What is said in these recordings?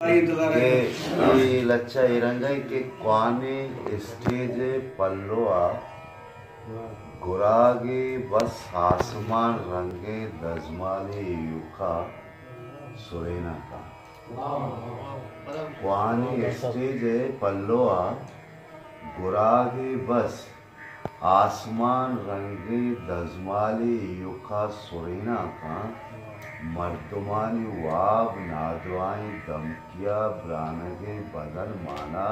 کہ اے لچہ اے رنگ ءَ کہ کوہنیں اسٹیج ءِ پلو ءَ گراگے بس آسمان رنگیں دزمالے ایوکا سریناں کاں۔ کوہنیں اسٹیج ءِ پلو ءَ گراگے بس آسمان رنگیں دزمالے ایوکا سریناں کاں، مردمانی واب نادراہیں دمکیا، برانگیں بدن مانا،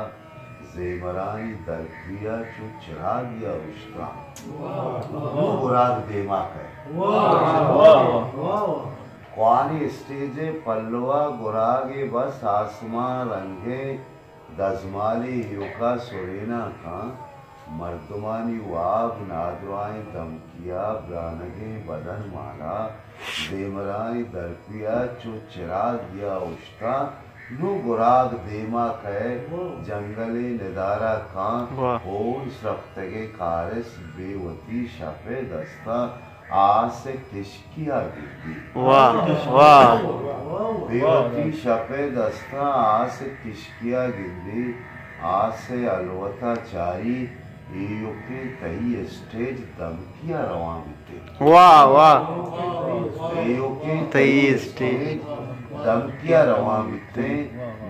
زیمرانی درپیا چو چراگیا اوشتاں۔ نوں گراگ دیما کئے۔ کوہنیں اسٹیج ءِ پلو ءَ گراگے بس آسمان رنگیں دزمالے ایوکا سریناں کاں، مردمانی واب نادراہیں دمکیا، برانگیں بدن مانا، زیمرانی درپیا چو چراگیا اوشتاں۔ نوں گراگ دیما کئے، جنگلے ندارہ کاں، واہ۔ ہون سرپتگیں کارست بے وتی شپ ءِ دستاں، آس ءِ کشکیا گندی۔ واہ، واہ۔ بے وتی شپ ءِ دستاں آس ءِ کشکیا گندی، آس ءِ الوتا چاری، ایوکیں تئی اسٹیج دمکیا رواں بیتیں۔ واہ، واہ۔ ایوکیں تئی اسٹیج دمکیا رواں بیتیں،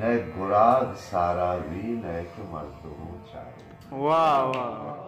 نئے گراگ سارا بی، نئے کہ مردم چاری۔ واہ، واہ۔